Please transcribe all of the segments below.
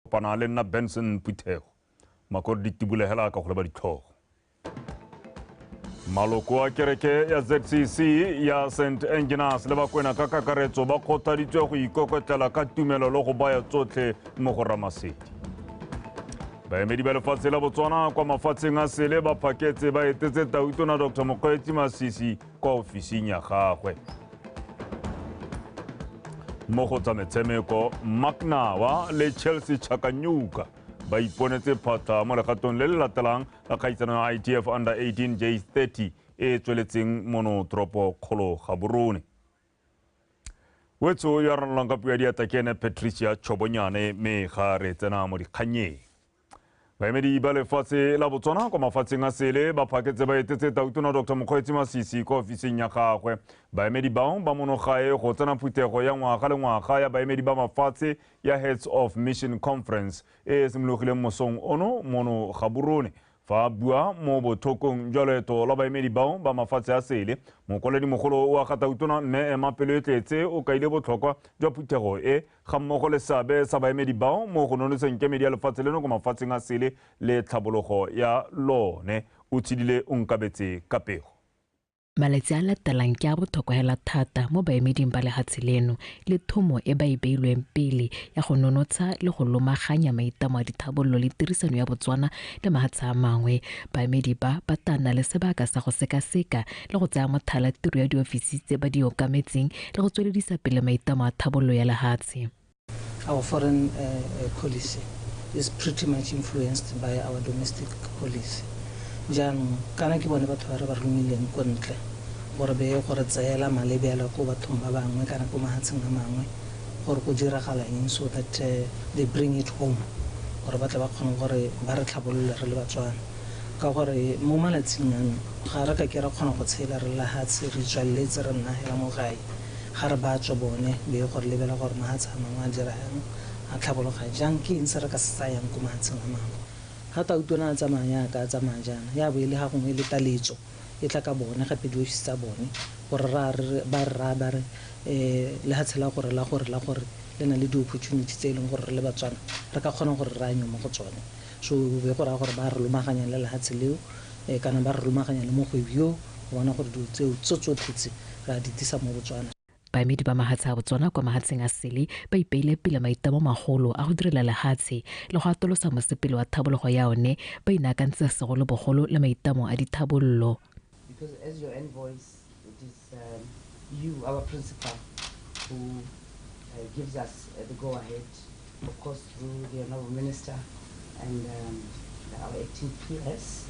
Kopana le nna Benson Phuthego. Makore di tibulegela ka go leba ditlhogo. Maloko a kereke ya ZCC ya St Engenas le Bakwena ka kakaretso ba kgothaditswe go ikokotlela ka tumelo le go baya tsotlhe mo go Ramasedi. Baemedi ba lefatshe la Botswana kwa mafatsheng a sele ba phaketse ba etetse Tautona Dr. Mokgweetsi Masisi kwa ofising ya gagwe. Mo go tsa metshameko, Mark Nawa le Chelsea Chakanyuka ba iponetse phatla mo legatong le le latelang la kgaisano ya ITF Under 18 J30 e e tsweletseng mono toropo kgolo Gaborone. Wetso yo a ranolang ka puo ya diatla ke ene Patricia Chobonyane, mme ga re tsena mo dikgannyeng. Baemedi ba lefatshe la Botswana kwa mafatsheng a sele ba phaketse ba etetse Tautona Dr. Mokgweetsi Masisi kwa ofising ya gagwe. Baemedi bao ba mono gae go tsena phuthego ya ngwaga le ngwaga ya baemedi ba mafatshe ya Heads of Mission Conference e e simologileng mosong ono mono Gaborone. Fa a bua mo bothokong jwa loeto lwa baemedi bao ba mafatshe a sele, mokwaledi-mogolo wa ga Tautona Mme Emma Peloetletse o kaile botlhokwa jwa phuthego e ga mmogo le seabe sa baemedi bao mo go nonotsheng kemedi ya lefatshe leno kwa mafatsheng a sele le tlhabologo ya lone. O tshedile o nkabetse ka pego. Malatsi a latelang ke a botlhokwa hela thata mo baemeding ba lehatshe leno le thomo e ba e beilweng pele ya go nonotsha le go lomaganya maitlamo a dithabololo le tirisano ya Botswana le mahatshe a mangwe. Baemedi ba ba tla nna le sebaka sa go sekaseka le go tsaya mothala tiro ya diofisi tse ba di okametseng le go tsweledisa pele maitlamo a thabololo ya lehatshe. Our foreign policy is pretty much influenced by our domestic policy. Jaanong kana ke bone batho ba re ba romileng ko ntle gore be go re tseela malebela ko bathong ba bangwe kana ko mahatsheng a mangwe gore go diragala eng, so that they bring it home gore ba tle ba kgone gore ba re tlhabolole re le Batswana. Ka gore mo malatsing ano ga re ka ke ra kgona go tshela re lehatshe re tswaletse re nna hela mo gae, ga re ba tswe bone be gore lebela gore mahatshe a mangwe a dira yang, a tlhabologa jang, ke eng se re ka se tsayang ko mahatsheng a mangwe. Ga Tautona a tsamaya yaka a tsamaya jaana, ya bo e le ga gongwe e le taletso e tla ka bone gape diofisi tsa bone gore ra re ba re raya ba re lehatshe la gore la gore la gore le na le di-opportunity tse e leng gore re le Batswana re ka kgona gore re anye mo go tsone. So be go raya gore ba re lomaganya le lehatshe leo, kana ba re lomaganya le mogwebi yo go bona gore dilo tseo tso tsotlhe tse re a di tlisa mo Botswana. Baemedi ba mahatshe a Botswana kwa mahatsheng a sele ba ipeile pele maitlamo magolo a go direla lehatshe le go atolosa mosepele wa thabologo ya one, ba inaakantse segolobogolo le maitlamo a dithabololo. Because as your envoys, it is you, our principal, who gives us the go-ahead, of course through the Honorable Minister and our acting PS.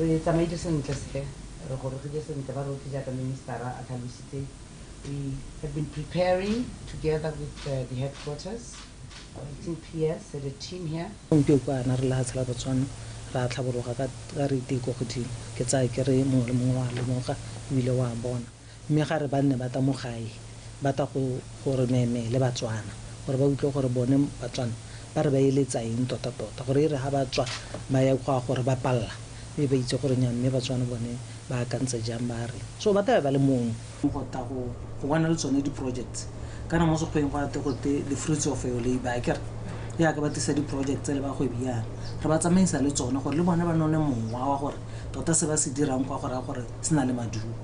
Re tsamaile sentle se, re gorogile sentle ba rotlhe jaaka ministera a tlhalositse. We have been preparing together with the headquarters, our acting PS and a team here. Gompieno kwa re lehatshe la Botswana ra tlhabologa ka rate e ko godimo, ke tsaya ke re mongwe le mongwe wa lemoga ebile wa bona, mme ga re ba nne ba tla mo gae ba tla go gore memele Batswana gore ba utlwe gore bone Batswana ba re ba eletsa eng tota-tota, gore e re ga ba tswa ba ya kwa gore ba palla mme ba itse gore nya mme Batswana bone ba akantse jang ba re. So ba tla ba le mongwe go tla go bona le tsone di-projects, kana mo sekgweng go ate go te the fruits of your labor, akere yaka ba tlisa di-projects le bagwebi yana re ba tsamaisa le tsone gore le bone ba none mowa wa gore tota se ba se dirang kwa go raya gore se na le maduo.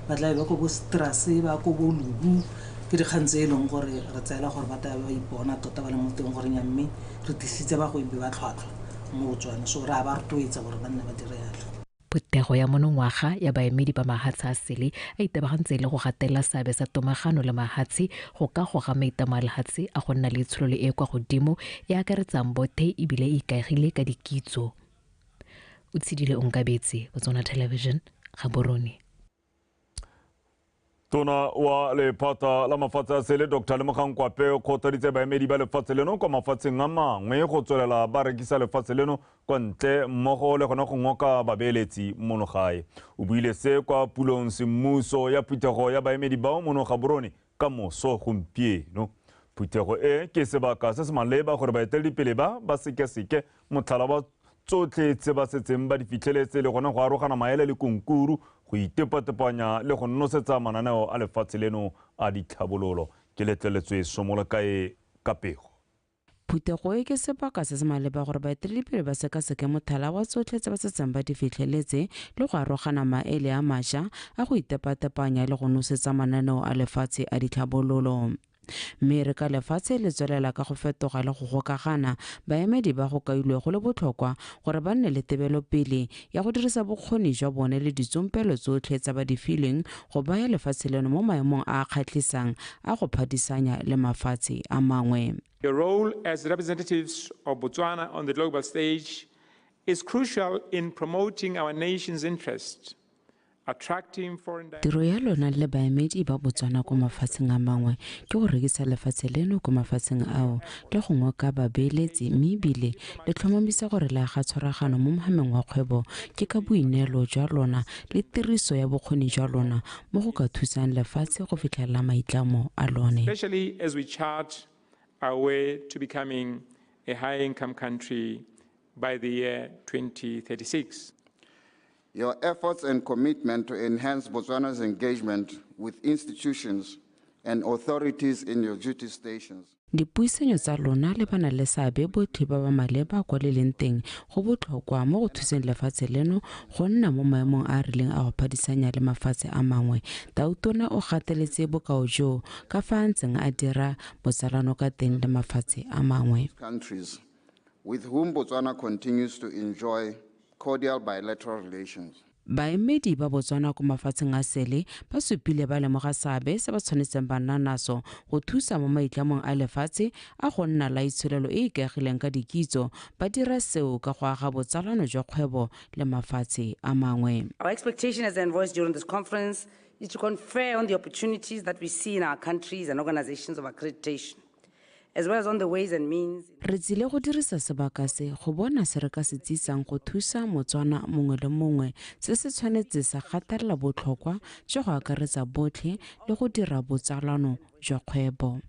Ba tla be ba ko bo Strase, ba ko bo Lubu, ke dikgang tse e leng gore re tseela gore ba tla ba ipona tota ba le mo teng gore nya mme re tlisitse bagwebi ba tlhwatlhwa mo Botswana, so re a ba rotloetsa gore ba nne ba dire yalo. Phuthego ya monongwaga ya baemedi ba mahatshe a sele a itebagantse le go gatelela seabe sa tomagano le mahatshe go ka goga maitlamo a lehatshe a go nna le tshololo e kwa godimo e akaretsang bothe ebile e ikaegile ka dikitso. O tshedile o nkabetse, Botswana Television, Gaborone. Tona wa lephata la mafatshe a sele Dr. Lemogang Kwape o kgothaditse baemedi ba lefatshe leno kwa mafatsheng a mangwe go tswelela ba rekisa lefatshe leno kwa ntle mmogo le gone go ngoka babeeletsi mono gae. O buile se kwa pulong semmuso ya phuthego ya baemedi bao mono Gaborone ka moso gompieno. Phuthego e ke sebaka se se maleba gore baeteledipele ba ba sekaseke motlhala wa tsotlhe tse ba setseng ba di fitlheletse le gone go arogana maele le konkuru go itepatepanya le go nosetsa mananeo a lefatshe leno a ditlhabololo. Ke letleletswe Somolekae ka pego. Phuthego e ke sebaka se se maleba gore baeteledipele ba sekaseke mothala wa tsotlhe tse ba setseng ba di fitlheletse le go arogana maele a mašwa a go itepatepanya le go nosetsa mananeo a lefatshe a ditlhabololo. Mme re ka lefatshe le tswelela ka go fetoga le go gokagana, baemedi ba go kailwe go le botlhokwa gore ba nne le tebelopele ya go dirisa bokgoni jwa bone le ditsompelo tsotlhe tsa ba di filweng go baya lefatshe leno mo maemong a a kgatlhisang a go phadisanya le mafatshe a mangwe. Your role as representatives of Botswana on the global stage is crucial in promoting our nation's interests, attracting foreign Tiro ya lona le baemedi ba Botswana ko mafatsheng a mangwe ke go rekisa lefatshe leno ko mafatsheng ao le go ngoka babeeletsi, mme ebile le tlhomamisa gore le aga tshwaragano mo mohameng wa kgwebo ke ka boineelo jwa lona le tiriso ya bokgoni jwa lona mo go ka thusang lefatshe go fitlhelela maitlamo a lone. Especially as we chart our way to becoming a high-income country by the year 2036. Your efforts and commitment to enhance Botswana's engagement with institutions and authorities in your duty stations. Dipuisanyo tsa lona le bana le seabe botlhe ba ba maleba kwa le leng teng go botlhokwa mo go thuseng lefatshe leno go nna mo maemong a a rileng a go phadisanya le mafatshe a mangwe. Tautona o gateletse bokao joo ka fa a ntseng a dira botsalano ka teng le mafatshe a mangwe. Countries with whom Botswana continues to enjoy cordial bilateral relations. Baemedi ba Botswana ko mafatsheng a sele ba supile ba lemoga seabe se ba tshwanetseng ba nna naso go thusa mo maitlamong a lefatshe a go nna la itsholelo e e ikaegileng ka dikitso, ba dira seo ka go aga botsalano jwa kgwebo le mafatshe a mangwe. Our expectation as envoys during this conference is to confer on the opportunities that we see in our countries and organizations of accreditation, as well as on the ways and means. Re tsile go dirisa sebaka se go bona se re ka se tsisang go thusa Motswana mongwe le mongwe se se tshwanetse sa gatelela botlhokwa jwa go akaretsa botlhe le go dira botsalano jwa kgwebo.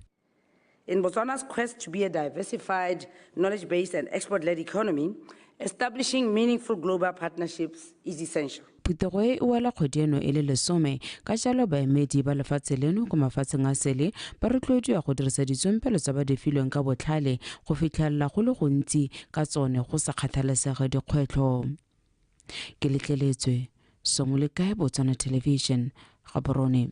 In Botswana's quest to be a diversified, knowledge-based and export-led economy, establishing meaningful global partnerships is essential. Phuthego e e wela kgwedi eno e le 10, ka jalo baemedi ba lefatshe leno ko mafatsheng a sele ba rotloediwa go dirisa ditsompelo tsa ba di filweng ka botlhale go fitlhelela go le gontsi ka tsone go sa kgathalesege dikgwetlho. Ke letleletswe Somolekae, Botswana Television, Gaborone.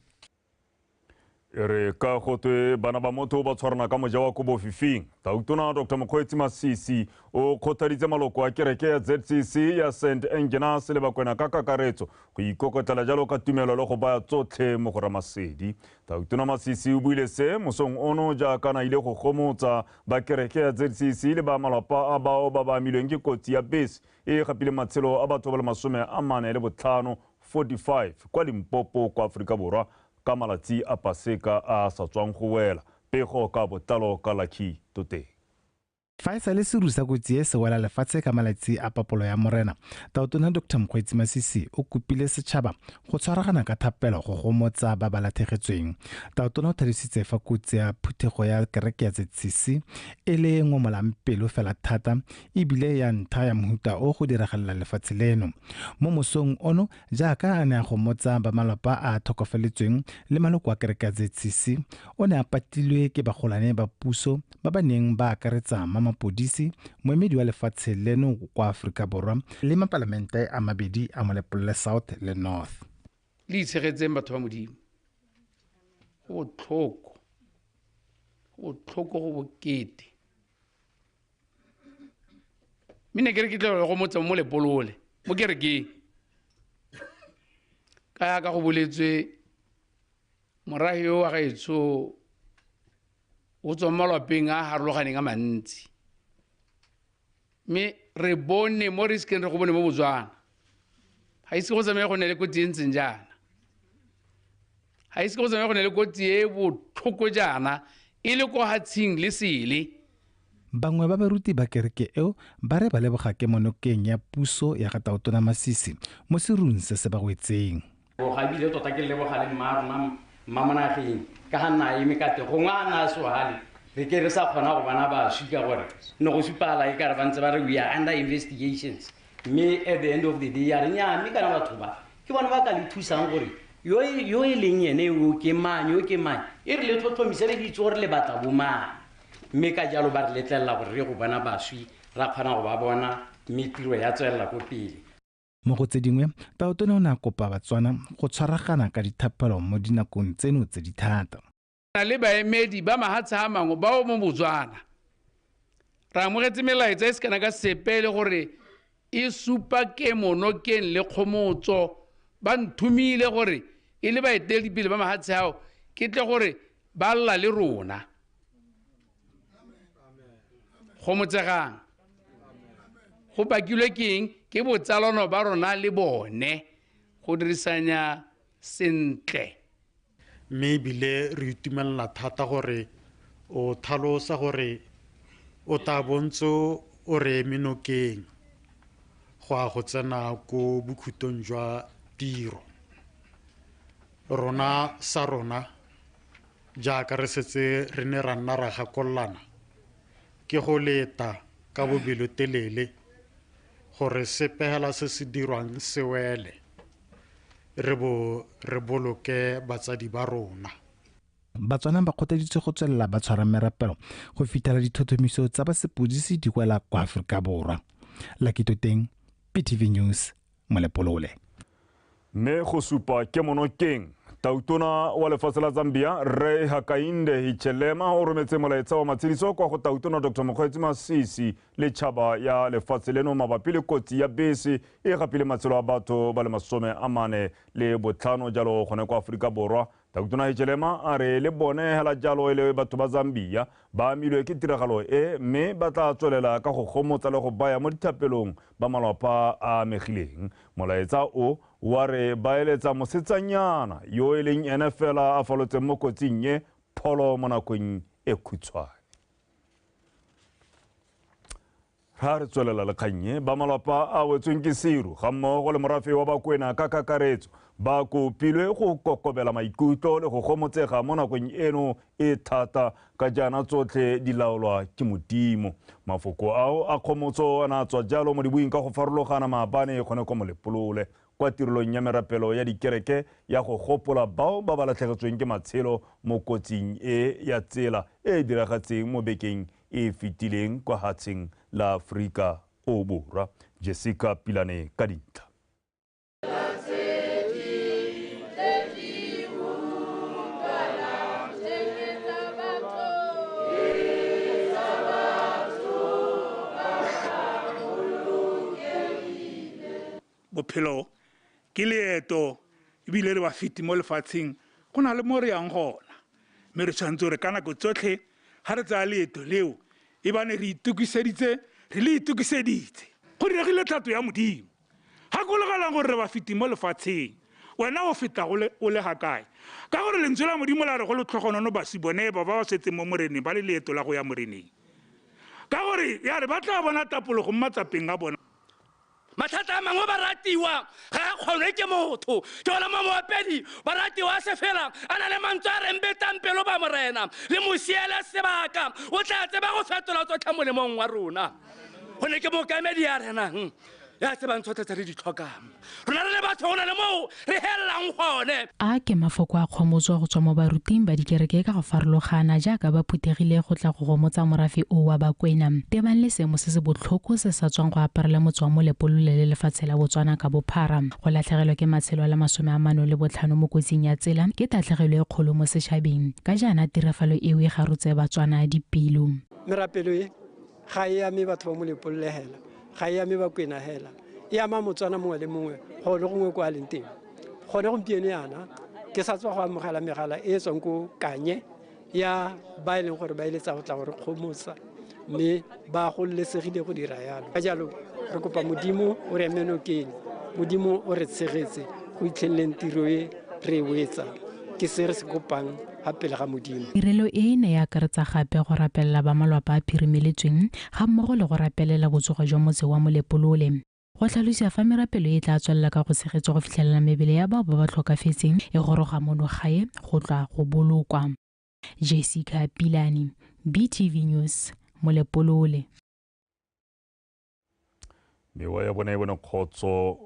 E re ka gotwe bana ba motho ba tshwarana ka moja wa ko bofifing. Tautona Dr. Mokgweetsi Masisi o kgothaditse maloko a kereke ya ZCC ya St Engenas le Bakwena ka kakaretso go ikokotlela jalo ka tumelo le go baya tsotlhe mo go Ramasedi. Tautona Masisi o buile se mosong ono jaaka na ile go gomotsa ba kereke ya ZCC le ba malapa a bao ba ba amilweng ke kotsi ya bese e e gapileng matshelo a batho ba le 45 45 kwa Limpopo kwa Aforika Borwa ka malatsi a Paseka a sa tswang go wela. Pego ka botlalo ka Lucky Toteng. Fa e sale seru sa kotsi e se wela lefatshe ka malatsi a papolo ya Morena, Tautona Dr. Mokgweetsi Masisi o kopile setšhaba go tshwaragana ka thapelo go gomotsa ba ba latlhegetsweng. Tautona o tlhalositse fa kotsi ya phuthego ya kereke ya ZCC e le ngomolang pelo fela thata ebile ya ntlha ya mohuta o go diragalela lefatshe leno. Mo mosong ono, jaaka a ne a gomotsa ba malapa a a tlhokofaletsweng le maloko a kereke ya ZCC, o ne a patilwe ke bagolwane ba puso ba ba neng ba akaretsa mapodisi, moemedi wa lefatshe leno kwa Aforika Borwa le mapalamente a mabedi a Molepolole South le North. Le itshegetseng batho ba Modimo. Go botlhoko. Go botlhoko go bokete. Mme ne ke re ke tla go motsa mo Molepolole, mo kerekeng. Ka ya ka go boletswe morahi yo wa gaetsho o tswa mo malapeng a harologaneng a mantsi. Mme re bone mo re isekeng re go bone mo Botswana. Ga ise go tsamaye go nne le kotsi e ntseng jaana. Ga ise go tsamaye go nne le kotsi e botlhoko jaana e le ko hatsheng le sele. Bangwe ba baruti ba kereke eo ba re ba leboga kemonokeng ya puso ya ga Tautona Masisi mo serung se se ba wetseng. Ga ebile tota ke leboga le mma rona mmamonageng ka ga nna eme ka teng gongwe a nna a sogale re ke re sa kgona go bona baswi ka gore ne go supala e kare ba ntse ba re we are under investigations, mme at the end of the day ya re nnyaa, mme kana batho ba ke bona ba ka le thusang gore yo e leng ene yo ke mang, yo ke mang, e re le tlhotlhomise le ditse gore le batla bo mang. Mme ka jalo ba re letlelela gore re go bona baswi, ra kgona go ba bona, mme tiro ya tswelela ko pele. Mo go tse dingwe, Tautona o ne a kopa Batswana go tshwaragana ka dithapelo mo dinakong tseno tse di thata. Na le baemedi ba mahatshe a mangwe bao mo Botswana. Re amogetse melaetsa e se kana ka sepe le gore e supa kemonokeng le kgomotso. Ba nthomile gore e le baeteledipele ba mahatshe ao ke tle gore ba lla le rona. Gomotsegang. Go bakilwe ke eng? Ke botsalano ba rona le bone go dirisanya sentle. Mme ebile re itumelela thata gore o tlhalosa gore o tla bontse o re eme nokeng go a go tsena ko bokhutong jwa tiro. Rona sa rona jaaka re setse re ne ra nna ra gakololana ke go leta ka bobelotelele gore sepe hela se se dirwang se wele, re bo re boloke batsadi ba rona. Batswana ba kgothaditswe go tswelela ba tshwara merapelo go fitlhela ditlhotlhomiso tsa ba sepodisi di wela kwa Aforika Borwa. Lucky Toteng, BTV News, Molepolole. Mme go supa kemonokeng, Tautona wa lefatshe la Zambia, Rre Hakainde Hichilema, o rometse molaetsa wa matshediso kwa go Tautona Dr. Mokgweetsi Masisi le tšhaba ya lefatshe leno mabapi le kotsi ya bese e gapile matshelo a batho ba le 45 jalo gone kwa Aforika Borwa. Tautona Hichilema a re le bone hela jalo e le batho ba Zambia ba amilwe ke tiragalo e, mme ba tla tswelela ka go gomotsa le go baya mo dithapelong ba malapa a amegileng. Molaetsa o wa re ba eletsa mosetsanyana yo e leng ene fela a falotseng mo kotsing e pholo mo nakong e khutshwane. Ga re tswelela le kgang e, ba malapa a wetsweng ke seru ga mmogo le morafe wa Bakwena ka kakaretso ba kopilwe go kokobela maikutlo le go gomotsega mo nakong eno e thata ka jaana tsotlhe di laolwa ke Modimo. Mafoko ao a kgomotso a ne a tswa jalo mo dibuing ka go farologana maabane gone kwa Molepolole kwa tirelong ya merapelo ya dikereke ya go gopola bao ba ba latlhegetsweng ke matshelo mo kotsing e ya tsela e e diragatseng mo bekeng e fetileng kwa hatsheng la Aforika o Borwa. Jessica Pilane ka dintlha. Bophelo ke leeto ebile re ba feti mo lefatsheng, go na le mo re yang gona, mme re tshwanetse gore ka nako tsotlhe ga re tsaya leeto leo e bane re itokiseditse, re le itokiseditse go diregile thato ya Modimo. Gakologelang gore re ba feti mo lefatsheng, wena o feta o le ga kae? Ka gore lentswe la Modimo la re go letlhogonono baswi bone ba ba setseng mo moreneng ba le leeto la go ya moreneng, ka gore ya re ba tla bona tapologo mo matsapeng a bona. Mathata a mangwe baratiwa ga a kgonwe ke motho, ke ona mo moopedi baratiwa a se fela a na le mantswe a reng betang pelo ba morena le mosiele sebaka, o tla tseba go fetola tsotlhe molemong wa rona. Gonne ke mookamedi ya renang ya tsebang tsotlhe tse re di tlhokang, rona re le batho go na le moo re helelang gone. A ke mafoko a kgomotso go tswa mo baruting ba dikereke ka go farologana jaaka ba phuthegile go tla go gomotsa morafe o wa Bakwena tebang le seemo se se botlhoko se sa tswang go aparela motse wa Molepolole le lefatshe la Botswana ka bophara. Go latlhegelwa ke matshelo a le 45 mo kotsing ya tsela ke tatlhegelo e kgolo mo setšhabeng, ka jaana tirafalo eo e garotse Batswana dipelo. Merapelo e ga e ame batho ba Molepolole hela, ga e ame Bakwena hela, e ama Motswana mongwe le mongwe go le gongwe kwa a leng teng. Gone gompieno yana ke sa tswa go amogela megala e e tswang ko Kanye ya ba e leng gore ba eletsa go tla go re kgomotsa, mme ba gololesegile go dira yalo. Ka jalo re kopa Modimo o re eme nokeng, Modimo o re tshegetse go itlheleleng tiro e re e wetsa, ke se re se kopang ga pele ga Modimo. Tirelo e ne ya akaretsa gape go rapelela ba malapa a phirimeletsweng ga mmogo le go rapelela botsogo jwa motse wa Molepolole. Go tlhalosiwa fa merapelo e tla tswelela ka go tshegetsa go fitlhelela mebele ya bao ba ba tlhokafetseng e goroga mono gae go tla go bolokwa. Jessica Pilane, BTV News, Molepolole. Mewa ya bone e bone kgotso,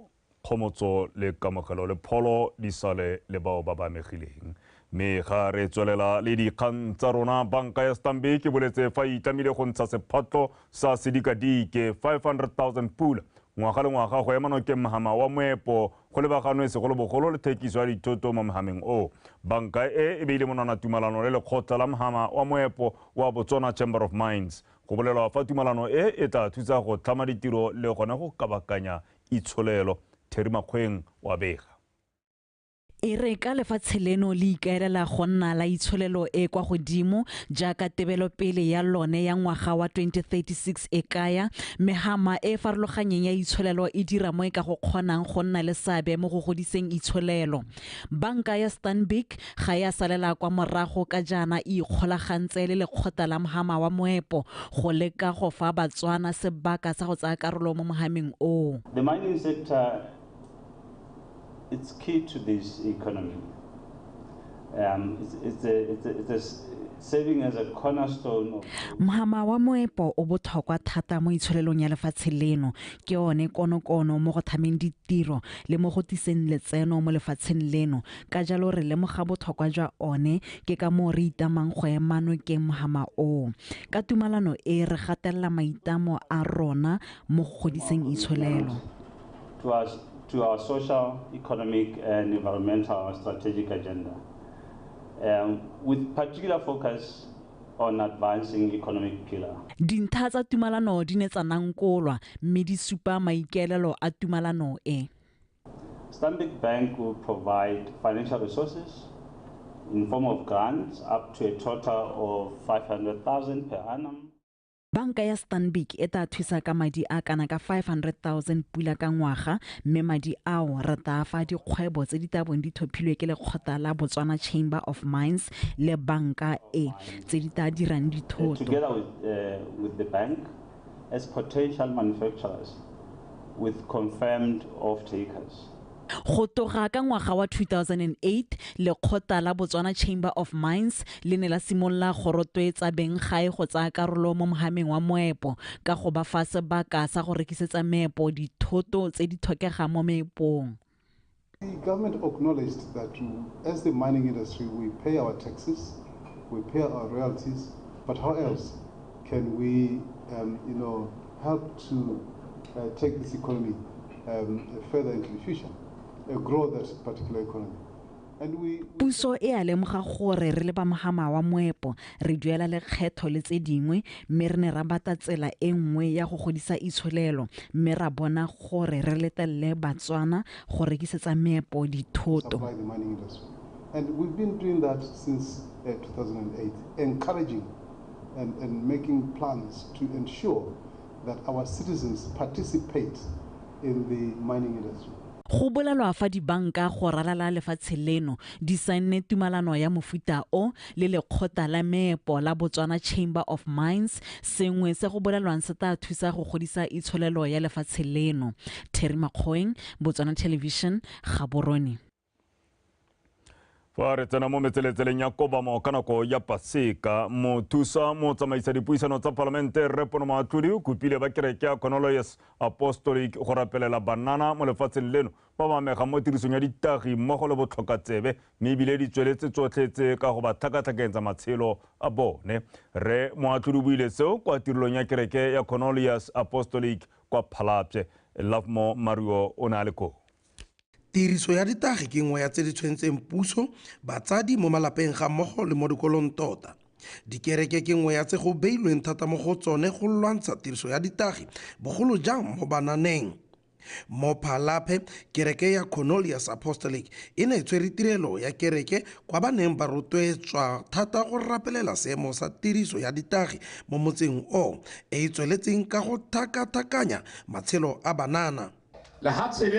kgomotso le kamogelo le pholo di sale le bao ba ba amegileng. Mme ga re tswelela le dikgang tsa rona, banka ya Stanbic e boletse fa e itlamile go ntsha sephatlo sa sedikadike 500,000 pula ngwaga le ngwaga go ema nokeng mohama wa moepo go lebaganwe segolobogolo le thekiso ya dithoto mo mohameng o. Banka e e beile monwana tumalano le lekgotla la mohama wa moepo wa Botswana Chamber of Mines. Go bolelwa fa tumalano e e tla thusa go tlhama ditiro le gone go kabakanya itsholelo. Theri Makgweng wa bega. E re ka lefatshe leno le ikaelela go nna la itsholelo e kwa godimo jaaka tebelopele ya lone ya ngwaga wa 2036 e kaya, mehama e farologanyeng ya itsholelo e dira mo e ka go kgonang go nna le seabe mo go godiseng itsholelo. Banka ya Stanbic ga ya salela kwa morago ka jaana e ikgolagantse le lekgotla la mohama wa moepo go leka go fa Batswana sebaka sa go tsaya karolo mo mohameng oo. The mining sector, it's key to this economy. It's serving as a cornerstone of Mohama wa moepo o botlhokwa thata mo itsholelong ya lefatshe leno. Ke one konokono mo go thameng ditiro le mo go tiseng letseno mo lefatsheng leno. Ka jalo re lemoga botlhokwa jwa one, ke ka moo re itamang go ema nokeng mohama oo. Ka tumalano e re gatelela maitamo a rona mo go godiseng itsholelo. To our social, economic, and environmental strategic agenda, with particular focus on advancing economic pillar. Dintlha tsa tumalano di ne tsa nankolwa mme di supa maikaelelo a tumalano e. Stanbic Bank will provide financial resources in form of grants up to a total of 500,000 per annum. Banka ya Stanbic e tla thusa ka madi a kana ka 500,000 pula ka ngwaga, mme madi ao re tla fa dikgwebo tse di tla bong di thophilwe ke lekgotla la Botswana Chamber of Mines le banka e tse di tla dirang dithoto. Together with the bank as potential manufacturers with confirmed off-takers. Go toga ka ngwaga wa 2008, lekgotla la Botswana Chamber of Mines le ne la simolola go rotloetsa beng gae go tsaya karolo mo mohameng wa moepo ka go ba fa sebaka sa go rekisetsa meepo dithoto tse di tlhokegang mo meepong. The government acknowledged that as the mining industry we pay our taxes, we pay our royalties, but how else can we help to take this economy further into the future, grow that particular economy. Puso e a lemoga gore re le ba mohama wa moepo re duela lekgetho le tse dingwe, mme re ne ra batla tsela e nngwe ya go godisa itsholelo, mme ra bona gore re letelele Batswana go rekisetsa meepo dithoto. And we've been doing that since 2008, encouraging and making plans to ensure that our citizens participate in the mining industry. Go bolelwa fa dibanka go ralala lefatshe leno di saenne tumalano ya mofuta o le lekgotla la meepo la Botswana Chamber of Mines, sengwe se go bolelwang se tla thusa go godisa itsholelo ya lefatshe leno. Terry Makgoeng, Botswana Television, Gaborone. Fa re tsena mo metseletseleng ya kobamo ka nako ya Paseka, mothusa motsamaisa dipuisano tsa palamente Rre Pono Moatlhodi o kopile ba kereke ya Cornelius Apostolic go rapelela banana mo lefatsheng leno ba ba amegang mo tirisong ya ditagi mmogo le botlhokatsebe, mme ebile di tsweletse tsotlhe tse ka go ba tlhakatlhaketsa matshelo a bone. Rre Moatlhodi o buile seo kwa tirelong ya kereke ya Cornelius Apostolic kwa Phalapye. Lovemore Mario o ne a le koo. Tiriso ya ditagi ke nngwe ya tse di tshwentseng puso, batsadi mo malapeng ga mmogo le mo dikolong tota. Dikereke ke nngwe ya tse go beilweng thata mo go tsone go lwantsha tiriso ya ditagi, bogolo jang mo bananeng. Mo Phalaphe, kereke ya Cornelius Apostolic e ne e tshwere tirelo ya kereke kwa ba neng ba rotloetswa thata go rapelela seemo sa tiriso ya ditagi mo motseng o, e e tsweletseng ka go thakathakanya matshelo a banana. Lehatshe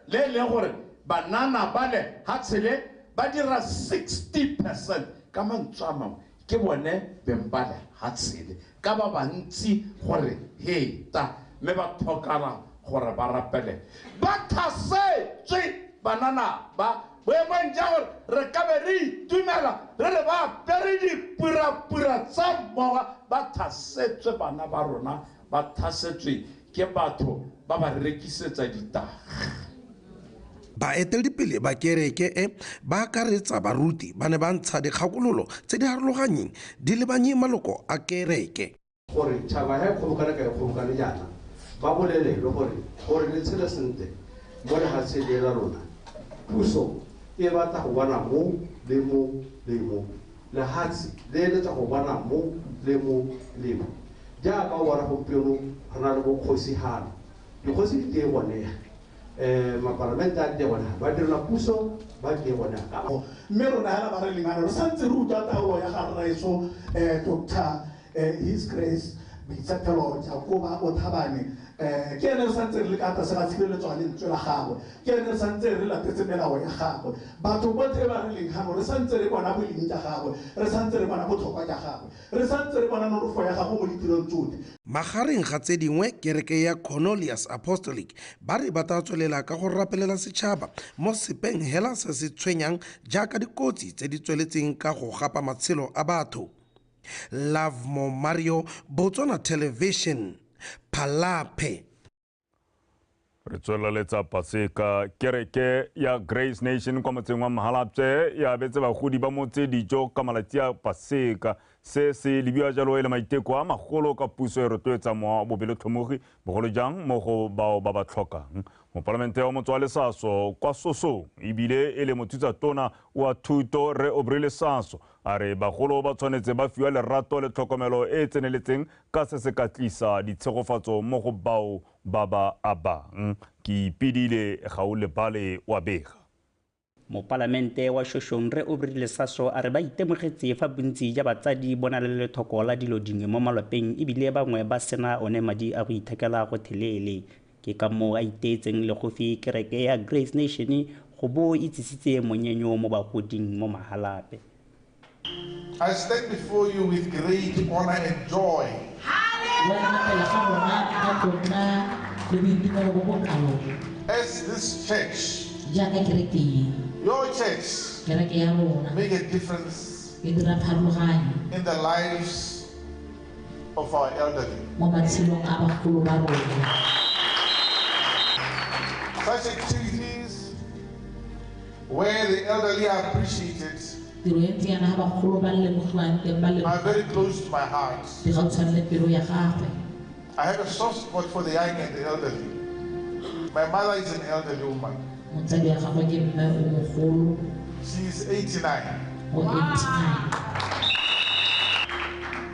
le le gore banana ba lehatshe le ba dira 60% ka mantswe a mangwe ke bone beng ba lehatshe le ka ba bantsi gore heta mme ba tlhokana gore ba rapele. Ba thasetswe banana ba boemong ja gore re ka be re itumela re le ba apere dipurapura tsa mmoga, ba thasetswe bana ba rona, ba thasetswe ke batho ba ba rekisetsa ditagi. Baeteledipele ba kereke e ba akaretsa baruti ba ne ba ntsha dikgakololo tse di harologanyeng di lebanye maloko a kereke. Gore tšhaba ya kgobokane ka e kgobokane jaana ba bolelelwe gore le tshele sentle mo lefatsheng le la rona. Puso e batla go bona mo le mo le mo, lehatshe le eletsa go bona mo le mo le mo. Jaaka o bona gompieno re na le bokgosi gano, dikgosi di teng gone, mapalamente a teng gone, ba direla puso ba teng gone. Mme rona hela ba re lengana re santse re utlwa taolo ya ga rraetsho Dr. His Grace Boitshepelo Jakoba o Thabane, ke ene re santse re le ka tlase ga tshireletso ya lentswe la gagwe, ke ene re santse re latetse melao ya gagwe. Batho botlhe ba re leng gano re santse re bona boleng jwa gagwe, re santse re bona botlhokwa jwa gagwe, re santse re bona nonofo ya gagwe mo ditirong tsotlhe. Magareng ga tse dingwe, kereke ya Cornelius Apostolic ba re ba tla tswelela ka go rapelela setšhaba mo sepeng hela se se tshwenyang jaaka dikotsi tse di tsweletseng ka go gapa matshelo a batho. Lovemore Mario, Botswana Television, Palapye. Re tsweleletsa Paseka. Kereke ya Grace Nation kwa motseng wa Mahalapye ya abetse bagodi ba motse dijo ka malatsi a Paseka. Se se lebiwa jalo e le maiteko a magolo ka puso e rotloetsa mowa bobelotlhomogi bogolo jang mo go bao ba ba tlhokang. Mopalamente wa motse wa Lesaso kwa Sosong ebile e le mothusa-tona wa thuto Rre Aubrey Lesaso a re bagolo ba tshwanetse ba fiwa lerato le tlhokomelo e e tseneletseng ka se se ka tlisa ditshegofatso mo go bao ba ba abang. Ke ipedile Gaolebale wa bega. Mopalamente wa Shoshong Rre Aubrey Lesaso a re ba itemogetse fa bontsi ja batsadi bo na le lethoko la dilo dingwe mo malapeng ebile bangwe ba sena one madi a go ithekela gotlhelele. Ke ka moo a iteetseng legofi kereke ya Grace Nation go bo e tsisitse monyenyo mo bagoding mo Mahalapye. I stand before you with great honor and joy. As this church, your church, make a difference in the lives of our elderly. Such activities where the elderly are appreciated are very close to my heart. I have a soft spot for the young and the elderly. My mother is an elderly woman. She is 89. Wow.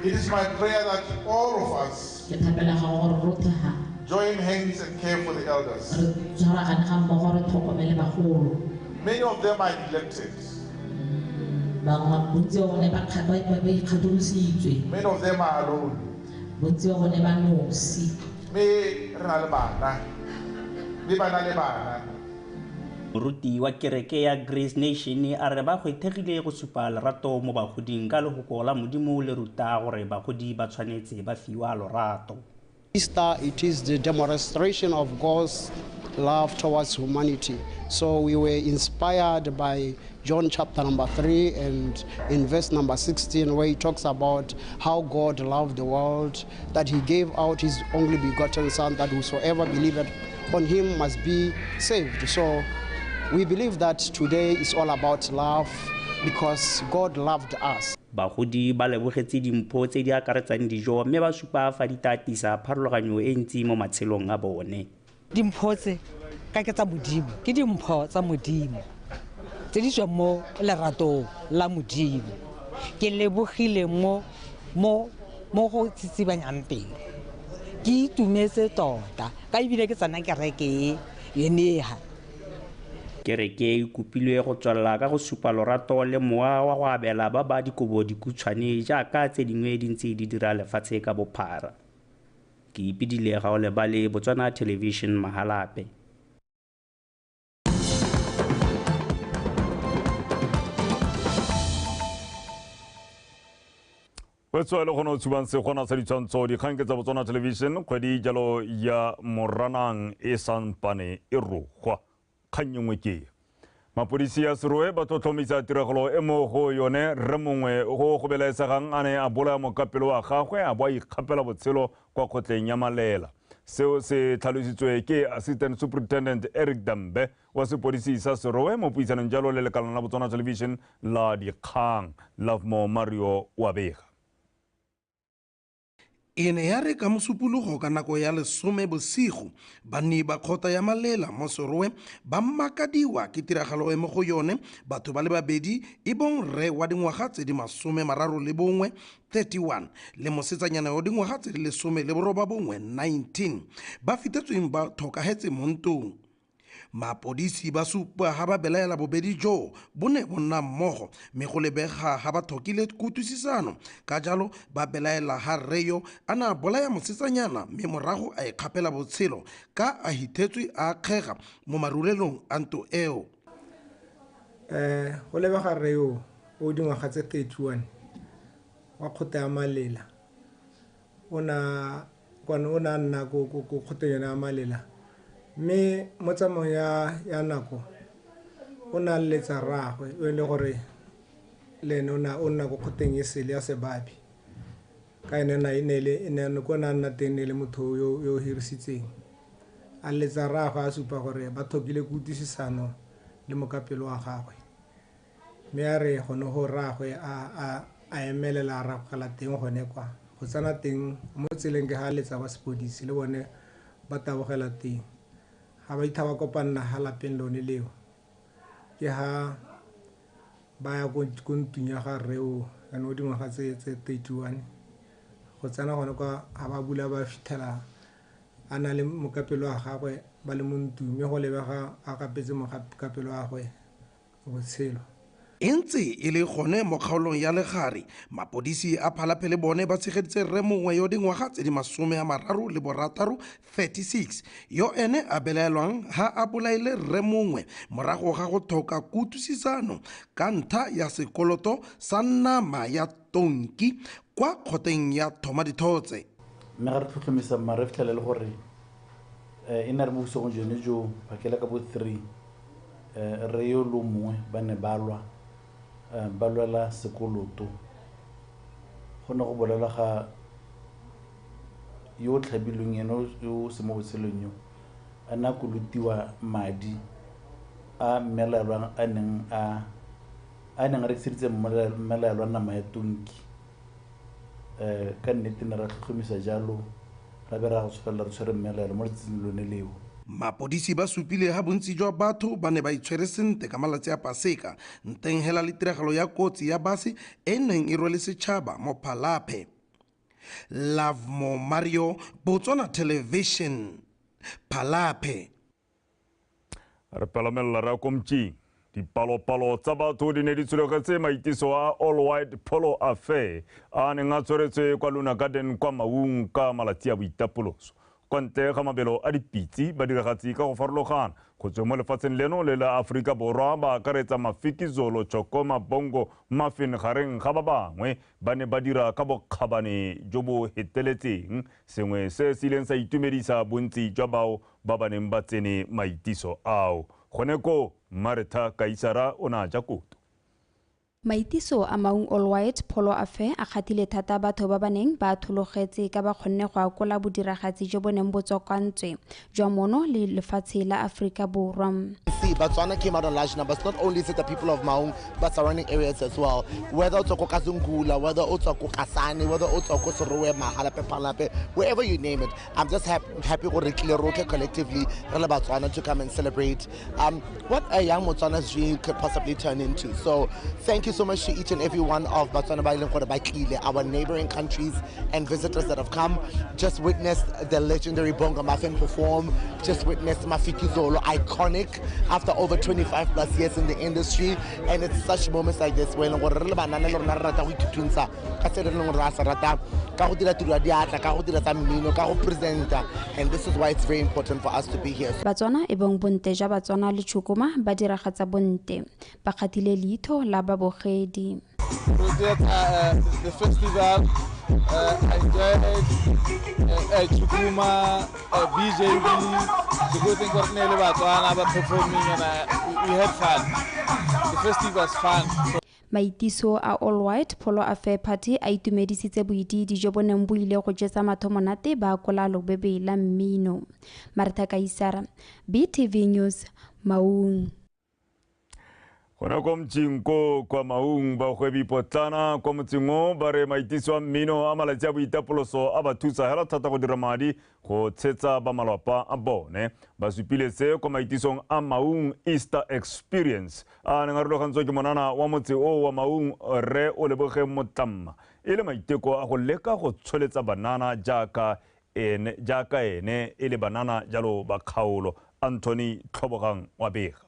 It is my prayer that all of us join hands and care for the elders. Many of them are neglected. Many of them are alone. Moruti wa kereke ya Grace Nation a re ba gwethegile go supa lerato mo bagoding ka lehoko la Modimo le ruta gore bagodi ba tshwanetse ba fiwa lorato. Easter, it is the demonstration of God's love towards humanity. So we were inspired by John chapter number 3 and in verse number 16, where he talks about how God loved the world, that he gave out his only begotten Son, that whosoever believeth on him must be saved. So we believe that today is all about love because God loved us. Bagodi ba lebogetse dimpho tse di akaretsang dijo mme ba supa fa di tatisa pharologanyo e ntsi mo matshelong a bone. Dimpho tse ka ke tsa Modimo, ke dimpho tsa Modimo tse di tswang mo leratong la Modimo. Ke lebogile mo go tsitsibanyang pele. Ke itumetse tota ka ebile ke tsena kereke e yeneha. Kereke e kopilwe go tswelela ka go supa lorato le mowa wa go abela ba ba dikobo dikhutshwane jaaka tse dingwe di ntse di dira lefatshe ka bophara. Ke ipedile Gaolebale, Botswana Television, Mahalapye. Wetswa le gone o tshubang segona sa ditshwantsho dikgang ke tsa Botswana Television kgwedi jalo ya Moranang e sampane e rogwa. Kgang e nngwe ke mapodisi a Serowe ba tlhotlhomisa tiragalo e mo go yone rre mongwe go go belaesegang a ne a bolaya mokapelo wa gagwe a bo a ikgapela botshelo kwa kgotleng ya Malela. Seo se tlhalositswe ke Assistant Superintendent Eric Dambe wa sepodisi sa Serowe mo puisanong jalo le lekalana la Botswana Television la dikgang. Lovemore Mario wa bega. E ne ya re ka mosupologo ka nako ya 10 bosigo, banni ba kgotla ya Malela mo Serowe ba makadiwa ke tiragalo e mo go yone batho ba le babedi e bong rre wa dingwaga tse di 31 31 le mosetsanyana wa dingwaga tse di 19 19 ba fitetsweng ba tlhokagetse mo ntong. Mapodisi ba supa ha ba belaela bobedi jo bo ne bo nna mmogo mme go lebega ha ba tlhokile kutlwisisano, ka jalo ba belaela ha rre yo a ne a bolaya mosetsanyana mme morago a ikgapela botshelo ka a hithetswe a akgega mo marulelong a ntlo eo. Go lebega rre yo o dingwaga tse 31 wa kgotla ya Malela o na a nna ko kgoteng yone ya Malela, mme mo tsamaong ya nako o ne a leletsa rraagwe o e le gore le ene o nna ko kgoteng e sele ya Sebabi, ka ene ko ne a nna teng ne le motho yo o hirisitseng. A leletsa rraagwe a supa gore ba tlhokile kutlwisisano le mokapelo wa gagwe, mme a re gone go rraagwe a emelela a rapogela teng gone kwa go tsena teng mo tseleng ke ga a letsa ba sepodisi le bone ba tabogela teng. Ga ba itha ba kopanna ha lapeng lone leo, ke ha ba ya ko ntlong ya ga rre o ene o dingwaga tse 31 go tsena gone kwa ga ba bula ba fitlhela a na le mokapelo wa gagwe ba le mo ntlong, mme go lebega a gapetse mokapelo wa gagwe botshelo. E ntse e le gone mo kgaolong ya Legare, mapodisi a Palapye le bone ba tshegeditse rre mongwe yo dingwaga tse di 36 36 yo ene a belaelwang ha a bolaile rre mongwe morago ga go tlhoka kutlwisisano ka ntlha ya sekoloto sa nama ya tonki kwa kgoteng ya Thoma Dithotse. Mme ga re tlhotlhomisa mma re fitlhele le gore e ne re mo bosigong jone jo phakela ka bo 3 rre yo le mongwe ba ne ba lwa ba lwela sekoloto. Go ne go bolelwa ga yo o tlhabilweng ene yo se mo botshelong yo a ne a kolotiwa madi a mmelaelwang a neng a rekiseditse mmelaelwa nama ya tonki. Ka nnete ne ra tlhotlhomisa jalo ra be ra go tshwarelela re tshwere mmelaelwa mo letsatsing lone leo. Mapodisi ba supile ha bontsi jwa batho ba ne ba itshwere sentle ka malatsi a Paseka nteng hela le tiragalo ya kotsi ya base e neng e rwele setšhaba mo Palapye. Lovemore Mario, Botswana Television, Palapye. Re palamelela ra komtšing. Dipalopalo tsa batho di ne di tshologetse maitiso a All White Polo Affair a neng a tshwaretswe kwa Luna Garden kwa Maung ka malatsi a boitapoloso. Kwa ntle ga mabelo a dipitse badiragatsi ka go farologana go tswa mo lefatsheng leno le la Aforika Borwa ba akaretsa Mafikizolo, Chokoma, Bongo, Muffin gareng ga ba bangwe ba ne ba dira ka bokgabane jo bo heteletseng, sengwe se se ileng sa itumedisa bontsi jwa bao ba ba neng ba tsene maitiso ao. Gone ko Martha Kaisara o ne a ja koto. Maitiso a Maung All White Polo Affair a kgathile thata batho ba ba neng ba thologetse ka ba kgonne go akola bodiragatsi jo bo neng bo tswakantswe jwa mono le lefatshe la Aforika Borwa. See, Botswana came out in large numbers. Not only is it the people of Maung, but surrounding areas as well. Whether it's Kazungula, whether it's Kasane, whether it's Serowe, Mahalapye, Palapye, wherever you name it. I'm just happy collectively, Botswana, to come and celebrate what a young Botswana's dream could possibly turn into. So thank you so much to each and every one of Botswana Baileng, our neighboring countries and visitors that have come. Just witnessed the legendary Bongo Muffin perform, just witnessed Mafikizolo, iconic after over 25 plus years in the industry. And it's such moments like this where and this is why it's very important for us to be here. Batswana e bong bonte ja Batswana le Chukuma ba diragatsa bonte ba kgathile leitho la babogedi. The festival, I enjoyed Chukuma, BJB, the good thing was Batswana performing, and we had fun. The festival was fun. Maitiso a All White Polo Affair Party a itumedisitse boidiidi jo bo neng bo ile go jesa matho monate ba akola lobebe la mmino. Martha Kaisara, BTV News, Maung. Gona kwa motseng ko kwa Maung bagwebi potlana kwa motseng o ba re maitiso a mmino a malatsi a boitapoloso a ba thusa hela thata go dira madi go tshetsa ba malapa a bone. Ba supile se kwa maitisong a Maung Easter Experience a neng a rulagantswe ke monana wa motse o wa Maung Rre Olebogeng Motlamma e le maiteko a go leka go tsholetsa banana jaaka ene e le banana jalo ba kgaolo. Anthony Tlhobogang wa bega.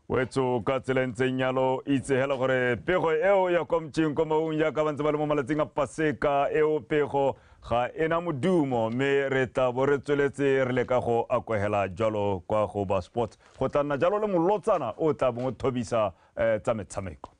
Wetso ka tsela ntseng yalo itse hela gore pego eo ya kwa motseng kwa Maung jaaka ba ntse ba le mo malatsing a Paseka eo pego ga ena modumo mme re tla bo re tsweletse re leka go akwegela jalo kwa go ba sports go tla nna jalo le molotsana o tla bong o thobisa tsa metshameko.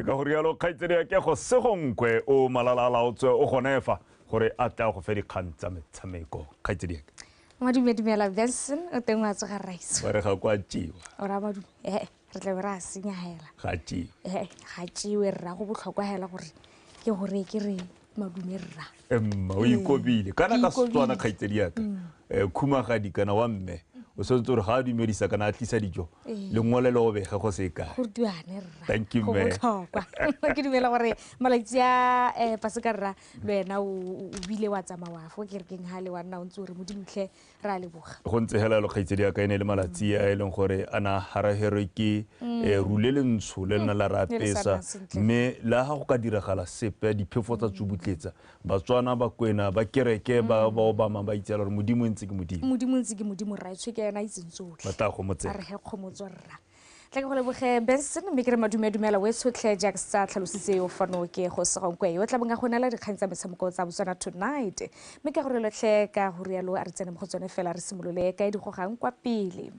Ka go rialo kgaitsedi ya ke go Segonkwe o malala a laotswe o gone fa gore a tla go fe dikgang tsa metshameko. Kgaitsedi ya ke Madumedumela Benson o teng wa tsoga raiso. Ba re ga kwa tšiwa. O ra madume re tla be re a senya hela. Ga tšiwe. Ga tšiwe rra go botlhokwa hela gore ke gore ke re madume rra. Mma o ikobile kana ka Setswana kgaitsedi ya ka. Khumagadi kana wa mme o sentse gore ga a dumedisa kana a tlisa dijo lengole le obege go se kae. Go duane rra. Thank you go mme. Botlhokwa. Ke dumela gore malatsi a Paseka rra le wena o bile wa tsamaya fo kerekeng ha le wa nna o ntse o re Modimotlhe re a leboga. Go ntse hela lo kgaitsedi ya ka ene le malatsi a e leng gore ana haraherwe ke rule lentsho le lena la re apesa mme la ga go ka diragala sepe diphefo tsa tsubutletsa Batswana ba Kwena ba kereke ba Obama ba itse gore Modimo ntse ke Modimo. Modimo ntse ke Modimo rra tshwe ke ena itseng tsotlhe. Ba tla go motseng. A re he kgomotso rra. Tla ke go leboge Benson mme ke re madumedumela we tshotlhe jaaka sa tlhalositse yo fano ke go Segonkwe yo tla bong a go nela dikgang tsa metshameko tsa Botswana Tonight mme ka gore lotlhe ka go rialo a re tsene mo go tsone fela re simolole ka e di gogang kwa pele.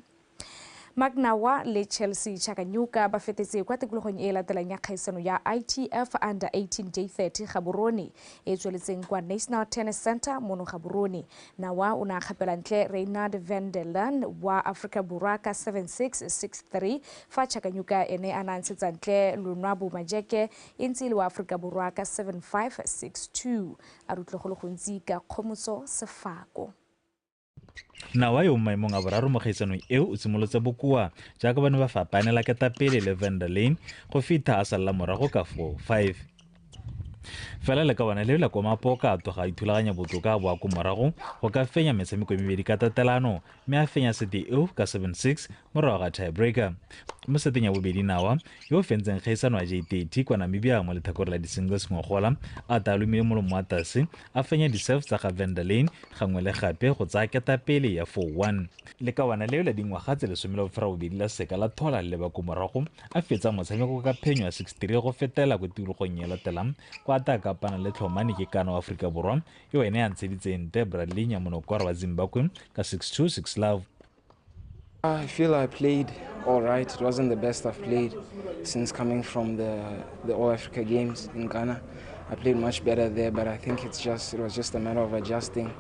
Magnawa le Chelsea Chakanyuka ba fetetse kwa tikologong e latelang ya kgaisano ya ITF Under 18 J30 Gaborone e tsweletseng kwa National Tennis Center mono Gaborone. Nawa o ne a kgapela ntle Reynard van der Laan wa Afrika Borwa ka 7-6, 6-3 fa Chakanyuka ene a na ntshetsa ntle Lonwabo Majeke e ntse e le wa Afrika Borwa ka 7-5, 6-2. A re utlwe go le gontsi ka Kgomotso Sefako. Nawa yo maemong a boraro mo kgaisanong eo o simolotse bokoa jaaka ba ne ba fapanela ketapele le van der Laan go fitlha a salla morago ka 4-5. Fela le ka bona le la kwa Mapoka a tloga a ithulaganya botoka a boa ko morago go ka fenya metshameko e mebedi ka tatelano mme a fenya sete eo ka 7-6 morago ga tiebreaker. Mo seteng ya bobedi Nawa yo o fentseng kgaisano ya J30 kwa Namibia mo letlhakore la di-singles ngogola a talomile molomo wa tlase a fenya di-serve tsa ga van der Laan gangwe le gape go tsaya ketapele ya 4-1. Le ka bona leo la dingwaga tse 18 la seka la thola le ba ko morago a fetsa motshameko ka phenyo ya 6-3 go fetela ko tikologong e latelang kwa ta kapana le tlhomane ke kana wa Afrika Borwa yo ene a ntsheditseng nte Bradley Nyamonokoro wa Zimbabwe ka 6-2, 6-love. I feel I played all right. It wasn't the best I've played since coming from the All Africa Games in Ghana. I played much better there, but I think it was just a matter of adjusting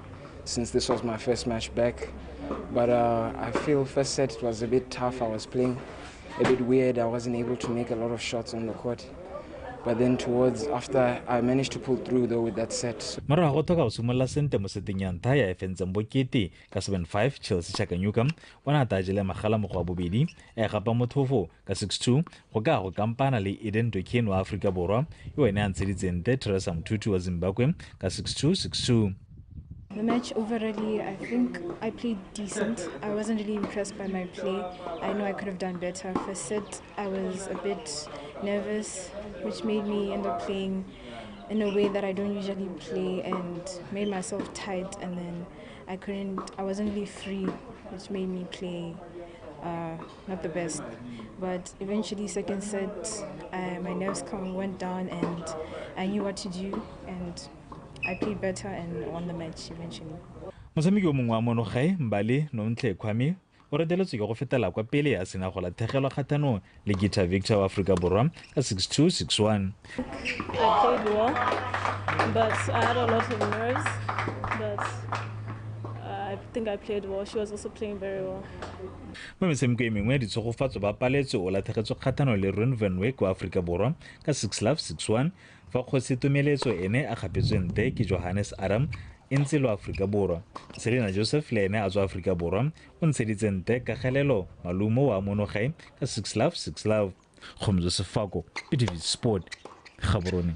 since this was my first match back. But I feel first set it was a bit tough. I was playing a bit weird. I wasn't able to make a lot of shots on the court. But then towards after I managed to pull through though with that set. Morago go tlhoka go simolola sente mo seteng ya ntlha ya e fentseng bokete ka 7-5 Chelsea Chakanyuka o ne a ta jele magala mo go wa bobedi a e gapa mothofo ka 6-2 go ka go kampana le Eden Doken wa Afrika Borwa yo ene a ntsheditseng nte Teresa Mthuthu wa Zimbabwe ka 6-2, 6-2. The match overall, I think I played decent. I wasn't really impressed by my play. I know I could have done better. First set, I was a bit nervous, which made me end up playing in a way that I don't usually play and made myself tight, and then I wasn't really free, which made me play not the best. But eventually, second set, my nerves went down and I knew what to do, and I played better and won the match eventually. Motshameki o mongwe wa mono gae, Mbali Nontle Kwame, o reteletswe ke go fetela kwa pele a sena go latlhegelwa kgatlhanong le Gita Victor wa Aforika Borwa ka 6-2, 6-1. I played well, but I had a lot of nerves, but I think I played well. She was also playing very well. Mo metshameko e mengwe, Ditshegofatso ba paletswe o latlhegetswe kgatlhanong le Ron van Wyk wa Aforika Borwa ka 6-love, 6-1, fa Kgosi Tumeletso ene a kgapetswe nte ke Johannes Adam e ntse le wa Aforika Borwa. Selena Joseph le ene a tswa Aforika Borwa o ntsheditse nte Kagelelo Malumo wa monogae ka 6-love, 6-love. Kgomotso Sefako, BTV Sport, Gaborone.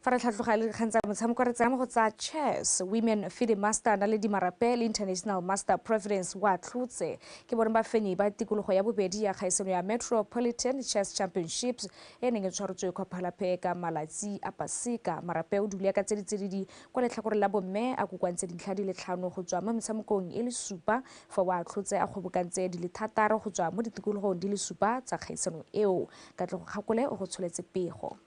Fa re tlhatlhoga le dikgang tsa motshameko, re tsaya mo go tsa chess. Women FIDE Master Naledi Marape le International Master Providence wa tlhotse ke bone bafenyi ba tikologo ya bobedi ya kgaisano ya Metropolitan Chess Championships e neng e tshwaretswe kwa Palapye ka malatsi a Paseka. Marape o dule ka tse ditsididi kwa letlhakoreng la bomme a kokoantse dintlha di le 5 go tswa mo metshamekong e le 7, fa wa tlhotse a kgobokantse di le 6 go tswa mo ditikologong di le 7 tsa kgaisano eo. Katlego Kgakole o go tsholetse pego.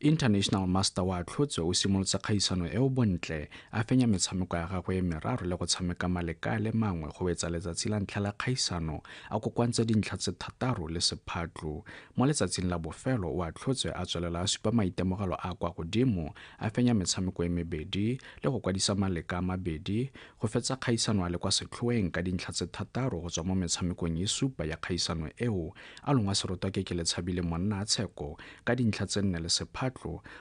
International Master wa tlhotse o simolotse kgaisano eo bontle, a fenya metshameko ya gagwe e meraro le go tshameka maleka a le mangwe go wetsa letsatsi la ntlha la kgaisano a kokoantse dintlha tse 6 le sephatlo. Mo letsatsing la bofelo o atlhotswe a tswelela a supa maitemogelo a kwa godimo, a fenya metshameko e mebedi le go kwadisa maleka a mabedi go fetsa kgaisano a le kwa setlhoeng ka dintlha tse 6 go tswa mo metshamekong e 7 ya kgaisano eo, a longwa serotwa ke Keletshabile Monna Tsheko ka dintlha tse 4 le sephatlo,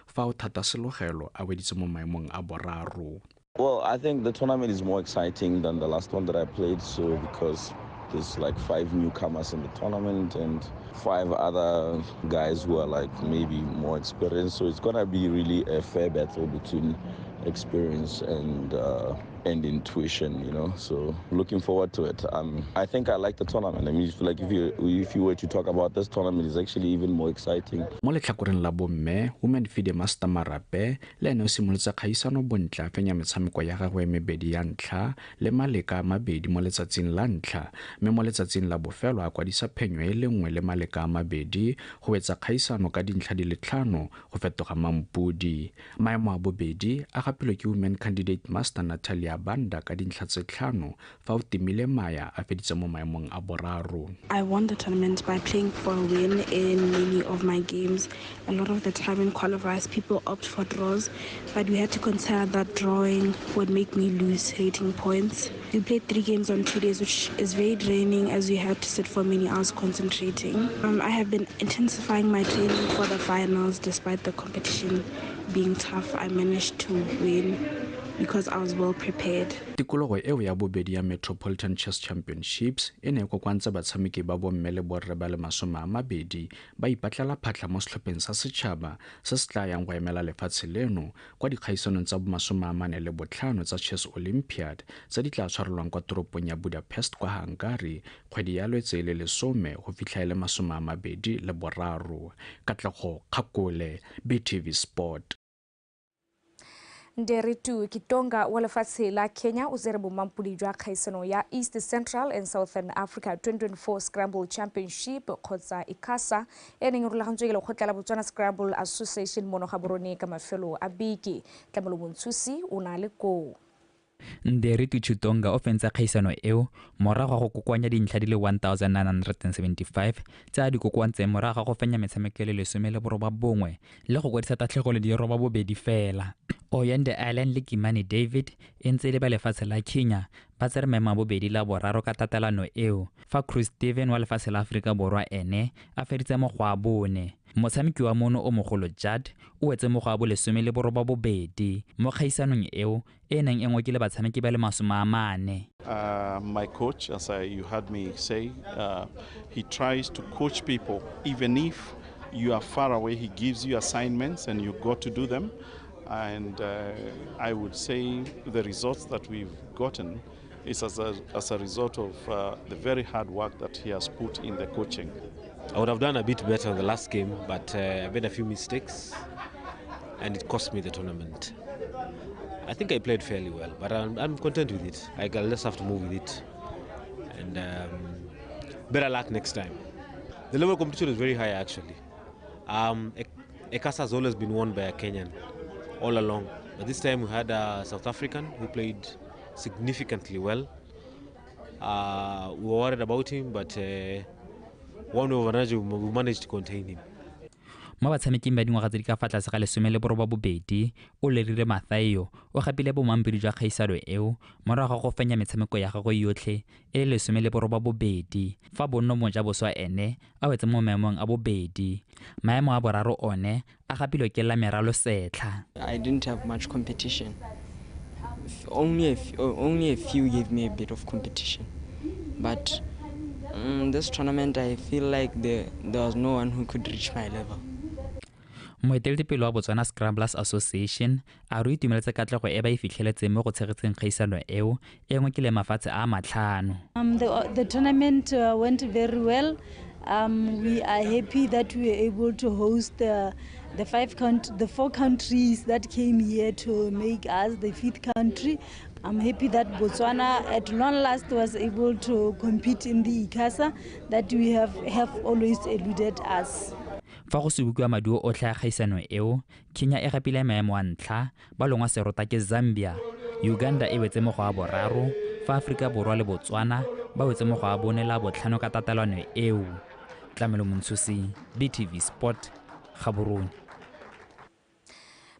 fa o thata selogelo a weditse mo maemong a boraro. Well, I think the tournament is more exciting than the last one that I played, so because there's like 5 newcomers in the tournament and 5 other guys who are like maybe more experienced, so it's gonna be really a fair battle between experience and intuition, you know. So looking forward to it. I think I like the tournament. I mean, like if you were to talk about this tournament, it's actually even more exciting. Mo letlhakoreng la bomme, Women FIDE Master Marape le ene o simolotse kgaisano bontle, a fenya metshameko ya gagwe e mebedi ya ntlha le maleka a mabedi mo letsatsing la ntlha, mme mo letsatsing la bofelo a kwadisa phenyo e le nngwe le maleka a mabedi go wetsa kgaisano ka dintlha di le 5 go fetoga mampodi. Maemo a bobedi a gapilwe ke Women Candidate Master Natalia Banda ka dintlha tse 5, fa o timile Maya a feditse mo maemong a boraro. I won the tournament by playing for a win in many of my games. A lot of the time in qualifiers, people opt for draws, but we had to consider that drawing would make me lose rating points. We played 3 games on 2 days, which is very draining as we had to sit for many hours concentrating. I have been intensifying my training for the finals. Despite the competition being tough, I managed to win because I was well prepared. Tikologo eo ya bobedi ya Metropolitan Chess Championships e ne e kokoantse batshameki ba bomme le borre ba le 20 ba ipatlela phatlha mo setlhopheng sa setšhaba se se tla yang go emela lefatshe leno kwa dikgaisanong tsa bo 45 tsa Chess Olympiad tse di tla tshwarelwang kwa toropong ya Budapest kwa Hungary kgwedi ya Lwetse e le 10 go fitlha e le 23. Katlego Kgakole, BTV Sport. Nderitu Kitonga wa lefatshe la Kenya o tsere bomampodi jwa kgaisano ya East Central and Southern Africa 2024 Scramble Championship kgotsa ICASA e neng e rulagantswe ke lekgotla la Botswana Scramble Association mono Gaborone ka mafelo a beke. Tlamelo Montshusi o na le koo. Nderitu Chitonga o fentse kgaisano eo morago ga go kokoanya dintlha di le 1975 tse a di kokoantseng morago ga go fenya metshameko e le 19 le go kwadisa tatlhego le di 82 fela. Oyende Island le Kimani David e ntse le ba lefatshe la Kenya ba tsere maemo a bobedi la boraro ka tatelano eo, fa Cruz Steven wa lefatshe la Aforika Borwa ene a feditse mo go a bone. Motshameki wa mono o mogolo Judd o wetse mo go a bo 18 mo kgaisanong eo e neng e ngokile batshameki ba le 40. My coach, as you heard me say, he tries to coach people. Even if you are far away, he gives you assignments and you got to do them. And I would say the results that we've gotten is as a result of the very hard work that he has put in the coaching. I would have done a bit better in the last game, but I made a few mistakes. and it cost me the tournament. I think I played fairly well, but I'm content with it. I'll just have to move with it, and better luck next time. The level of competition is very high, actually. ECASA has always been won by a Kenyan all along, but this time we had a South African who played significantly well. We were worried about him, but one over another, we managed to contain him. Mo batshameking ba dingwaga tse di ka fa tlase ga 18 o lerile Mathayo o gapile bomampiri jwa kgaisano eo morago ga go fenya metshameko ya gagwe yotlhe e le 18 fa Bonno Mojaboswa ene a wetse mo maemong a bobedi. Maemo a boraro one a gapilwe ke Lameralo Setlha. I didn't have much competition. Only a few gave me a bit of competition, but this tournament I feel like there was no one who could reach my level. Moeteledipele wa Botswana Scramblers Association a re itumeletse katlego e ba e fitlheletseng mo go tshegetseng kgaisano eo e nngwe ke le mafatshe a matlhano. The tournament went very well. We are happy that we were able to host the four countries that came here to make us the fifth country. I'm happy that Botswana at long last was able to compete in the ICASA that we have always eluded us. Fa go subukiwa maduo otlhe a kgaisano eo, Kenya e gapile maemo a ntlha, ba longwa serota ke Zambia, Uganda e wetse mo go a boraro, fa Aforika Borwa le Botswana ba wetse mo go a bone la botlhano ka tatelano eo. Tlamelo Montshosi, BTV Sport, Gaborone.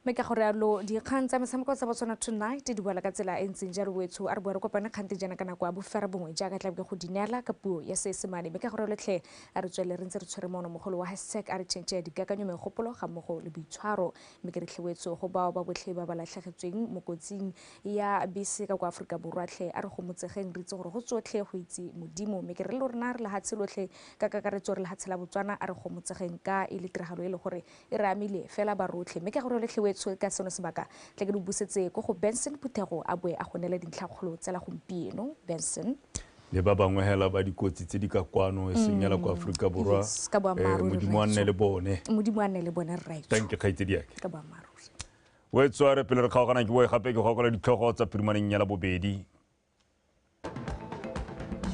Mme ka gore alo dikgang tsa metshameko tsa Botswana Tonight di boela ka tsela e ntseng jalo wetsho a re boa re kopane kgante jaana ka nako ya 9:30 jaaka tla be go dinela ka puo ya Seesemane. Mme ka gore lotlhe a re tswele re ntse re tshwere mono mogolo wa hashtag a re tšhentšhe dikakanyo megopolo ga mmogo le boitshwaro. Mme ke re tlhe wetsho go bao ba botlhe ba ba latlhegetsweng mo kotsing ya bese ka kwa Aforika Borwa tlhe a re gomotsegeng re itse gore go tsotlhe go itse Modimo. Mme ke re le rona re lehatshe lotlhe ka kakaretso re lehatshe la Botswana a re gomotsegeng ka e le tiragalo e le gore e re amile fela ba rotlhe. Mme ka gore lotlhe wetsho ka seno sebaka tle ke di busetse ko go Benson Phuthego a boe a go nele dintlhakgolo tsa la gompieno. Benson le ba bangwe hela ba dikotsi tse di ka kwano e seng yala kwa Aforika Borwa, Modimo a nne le bone. Modimo a nne le bone rraetsho. Thank you kgaitsedi yake. Ka boammaaruri. Wetsho a re pele re kgaogana ke boe gape ke go akola ditlhogo tsa phirimaneng ya labobedi.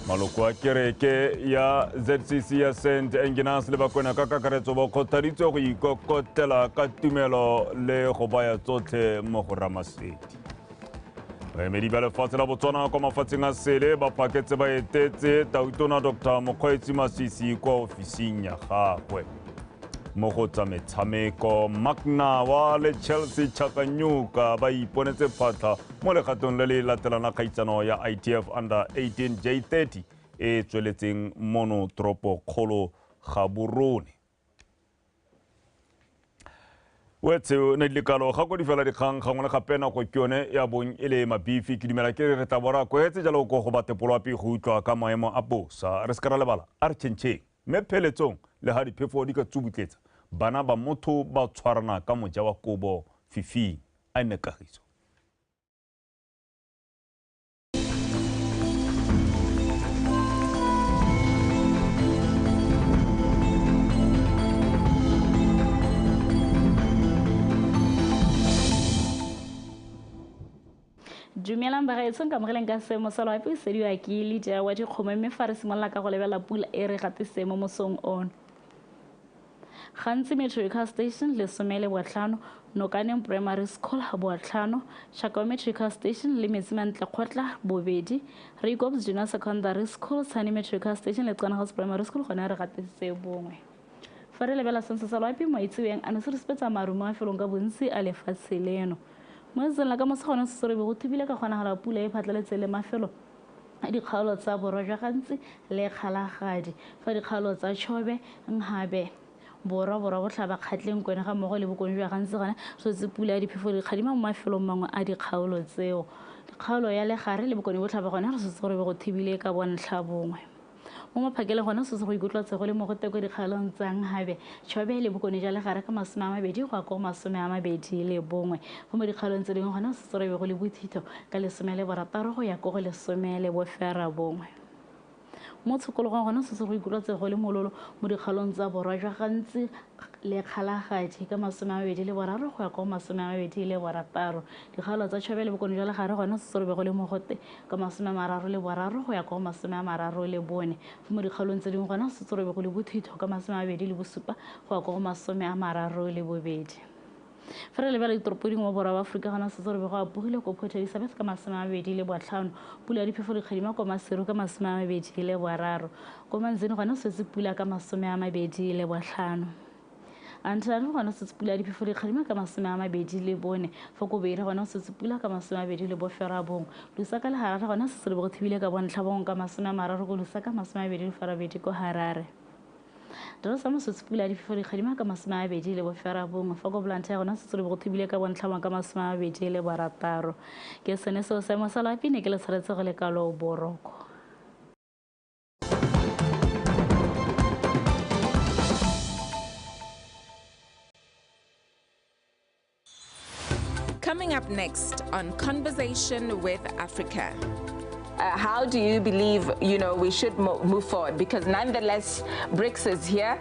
Maloko a kereke ya ZCC ya St Engenas le Bakwena ka kakaretso ba kgothaditswe go ikokotela ka tumelo le go baya tsotlhe mo go Ramasedi. Baemedi ba lefatshe la Botswana kwa mafatsheng a sele ba phaketse ba etetse Tautona Dr Mokgweetsi Masisi kwa ofising ya gagwe. Mo go tsa metshameko, Magnawa le Chelsea Chakanyuka ba iponetse phatlha mo legatong le le latelang la kgaisano ya ITF Under 18 J30 e tsweletseng mono toropokgolo Gaborone. Wetse ne di lekalo ga ko di fela dikgang gangwe le gape nako ke yone ya bong e le mabifi. Ke dumela ke re tla bora kwetse jalo ko go batepolwapi go utlwa ka maemo a bosa. Re se ka ra lebala a re tšhentšheng mme pheletsong le ha diphefo di ka tsubutletsa bana ba motho ba tshwarana ka moja wa kobo fifing a nne kagiso. Dumelang bagaetsho nka amogeleng ka seemo sa loapi o sediwa ke Lydia wa dikgomo mme fa re simolola ka go lebelela pula e re gatise mo mosong ono. Gantsi Metrical Station 15, Nokaneng Primary School 5, Chakao Metrical Station le Metsimantle Kgotla 2, Reikops Junior Secondary School, Tshane Metrical Station le Tswana House Primary School gone re gatise bongwe. Fa re lebela sense sa loapi mo itseweng a ne se re sepetsa marumo a felong ka bontsi a lefatshe leno. Mo letsatsing la ka moso gone se se go thibile ka kgonagala pula e phatlaletse le mafelo a dikgaolo tsa borwa jwa Gantsi le Kgalagadi, fa dikgaolo tsa Chobe, Nhabe, Borwa, Borwa Botlhaba, Kgatleng, Kwena ga mmogo le Bokone jwa Gantsi gone setse pula ya diphefo di kgadima mo mafelong mangwe a dikgaolo tseo. Dikgaolo ya Legare le Bokone Botlhaba gone re setse gore be go thibile ka bontlha bongwe. Mo maphakele gone se se go ikutlwa go le mo go teko dikgaolong tsa Nhabe, Chobe le Bokone jwa Legare ka 20 go ya ko 21. Fa mo dikgaolong tse dingwe gone se se rebe go le bothitho ka 16 go ya ko go 19. Mo tshokologong gona setse go ikutlwatse go le mololo mo dikgaolong tsa borwa jwa gantsi le Kgalagadi ka 23 go ya kwa 26. Dikgaolo tsa Chobe le Bokone jwa Legare gona setse go be go le mogote ka 33 go ya kwa 34. Mo dikgaolong tse dingwe gona setse go be go le bothitho ka 27 go ya kwa 32. Fa re lebela ditoropo dingwe mo borwa ba Aforika gona setse re be go apogile ko Port Elizabeth ka 25, pula ya diphefo dikgadima kwa Maseru ka 23, ko Manzini gona setse pula ka 25. Antananarivo gona setse pula ya diphefo dikgadima ka 24, fa ko Beira gona setse pula ka 29. Lusaka le Harare gona setse re be go thibile ka 9 ka 30 ko Lusaka, 28 ko Harare. Dar es Salaam setse pula ya diphefo dikgadima ka 29, fa ko Blantyre gona setse re be go thibile ka 9 ka 26. Ke sone seo seemo sa loapi ne ke le tshwaretse go le kalo boroko. Coming up next on Conversation with Africa. How do you believe, we should move forward? Because nonetheless, BRICS is here.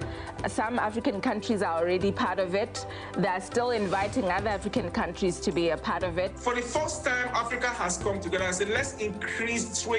Some African countries are already part of it. They are still inviting other African countries to be a part of it. For the first time, Africa has come together and said, let's increase trade.